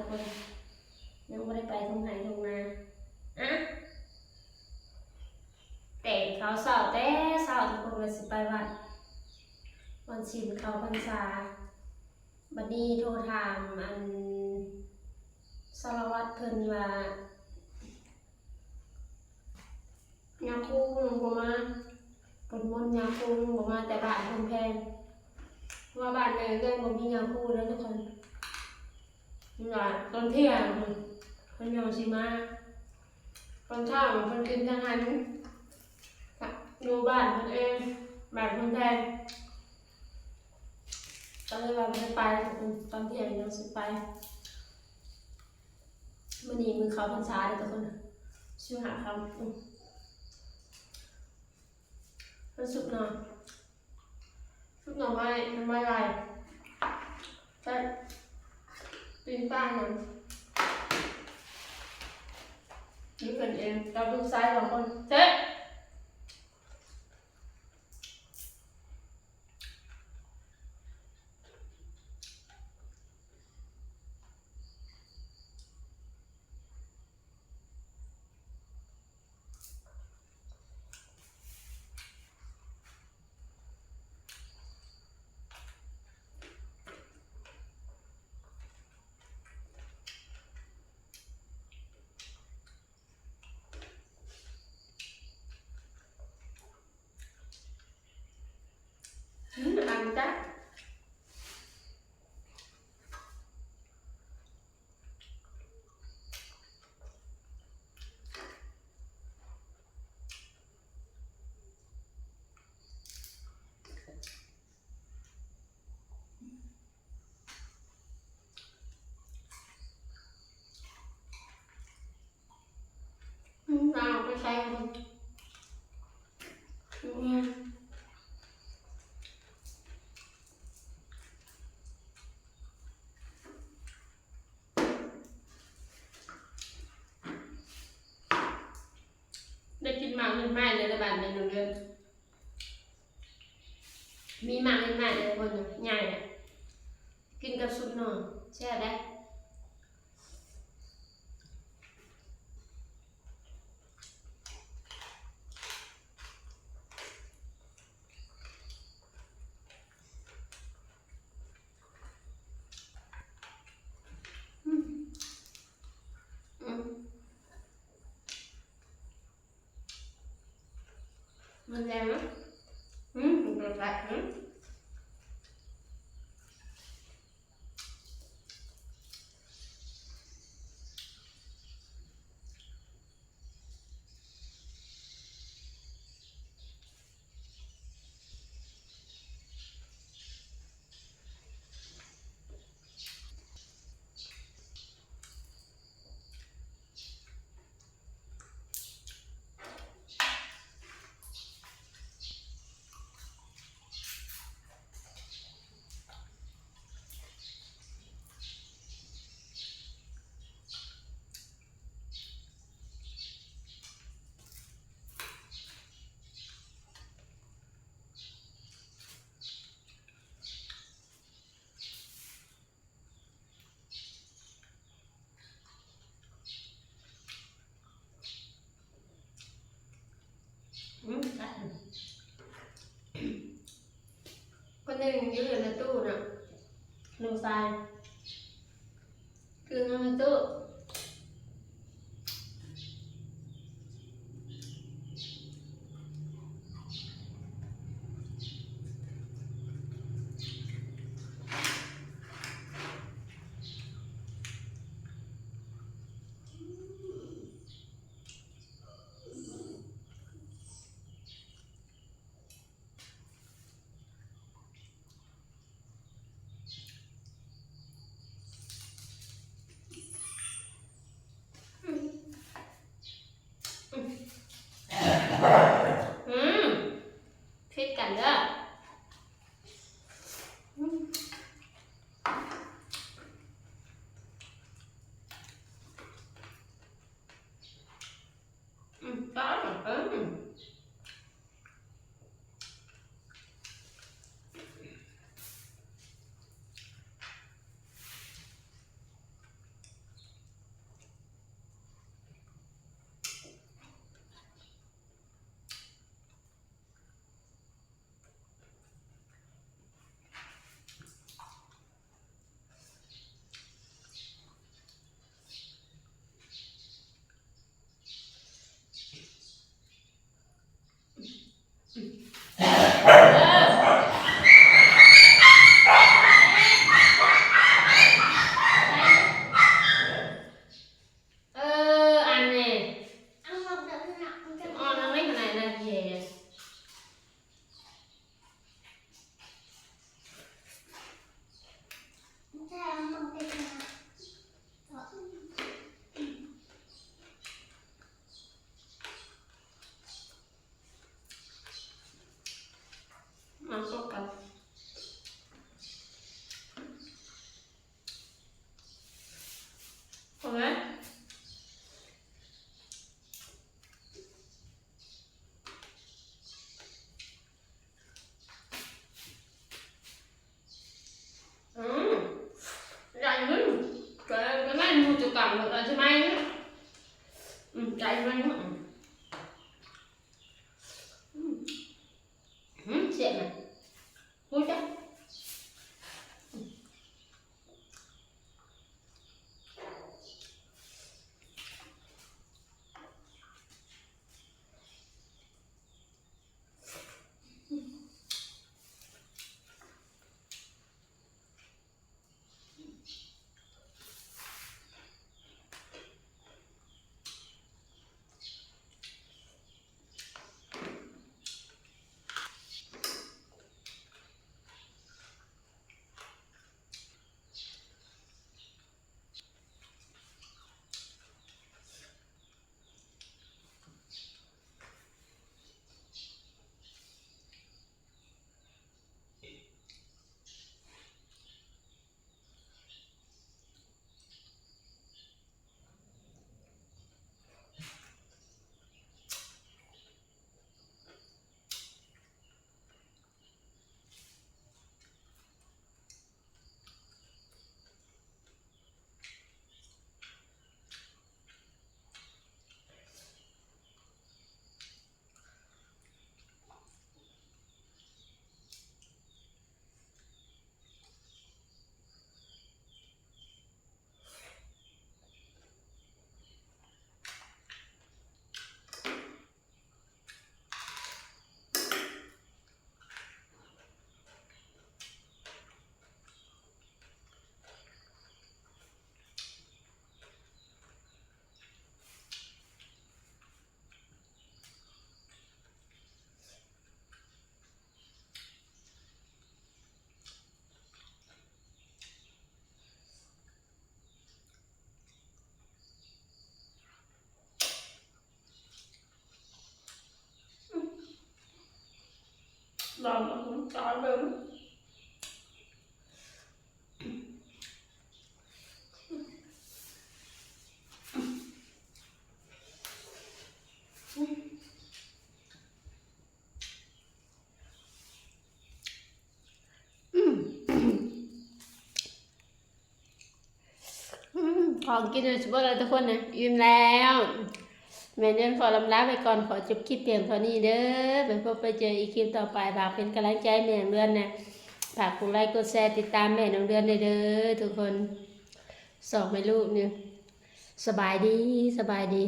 ຄົນ ຍັງບໍ່ໄດ້ໄປທົ່ງໄຮ່ທົ່ງນາ. ອະ ແຕ່ງເຂົ້າເຊົ້າ ແຕ່ເຊົ້າທຸກຄົນວ່າຊິໄປວັດ ວັນສິນເຂົ້າພັນສາ. ບັດນີ້ໂທຖາມອັນສາລະວັດເພິ່ນວ່າ ຍາຄູຍັງບໍ່ມາ ເພິ່ນມົນຍາຄູຍັງບໍ່ມາ ແຕ່ບ້ານເພິ່ນແພງ ເພາະວ່າບ້ານແມ່ເຮືອນບໍ່ມີຍາຄູເດີທຸກຄົນ. ວ່າຕອນທ່ຽງເພິ່ນຍັງຊິມາ ຕອນເຊົ້າເພິ່ນກິນທາງຫັ້ນ ຢູ່ບ້ານເພິ່ນເອງ ບ້ານເພິ່ນແພງ ກໍເລີຍວ່າບໍ່ໄດ້ໄປ ຕອນທ່ຽງຍັງຊິໄປ. ມື້ນີ້ມື້ເຂົ້າພັນສາເດີທຸກຄົນ ສິບຫ້າຄ່ຳ ອືມ ເປັນຊຸບໜໍ່ ຊຸບໜໍ່ໄມ້ ໜໍ່ໄມ້ລາຍ ແຊບ ປີ້ງປາຫຍັງ ຢູ່ເຮືອນເອງ ກັບລູກຊາຍສອງຄົນ ແຊບ. ອືມ ອັນຈ້າ ອືມ ເອົາໄປໃສ່ ອືມ ໄດ້ກິນໝາກເລັດໄມ້ແລ້ວ ໃນບ້ານແມ່ນ້ອງເດີ ມີໝາກເລັດໄມ້ເລີຍ ຄົນໃຫຍ່ ກິນກັບຊຸບໜໍ່ ແຊບເດ້. ອືມ ອືມ ມັນແລງເນາະ ອືມ ມັນແປກໆ ອືມ. ອືມ ອືມ ແຊບນະ ຮູ້ຈັກ. ລອງເອົາຂອງຕາເບິ່ງ. ອືມ ອືມ ຂອງກິນຢູ່ຊິເບິດແລ້ວທຸກຄົນນະ ອີ່ມແລ້ວ. ແມ່ເດືອນຂໍລຳລາໄປກ່ອນ ຂໍຈົບຄລິບພຽງເທົ່ານີ້ເດີ. ໄປພົບໄປເຈີອີກຄລິບຕໍ່ໄປ. ຝາກເປັນກຳລັງໃຈແມ່ນ້ອງເດືອນນະ ຝາກກົດໄລກົດແຊ ຕິດຕາມແມ່ນ້ອງເດືອນແດ່ເດີທຸກຄົນ. ສອງແມ່ລູກນີ້ ສະບາຍດີ ສະບາຍດີ.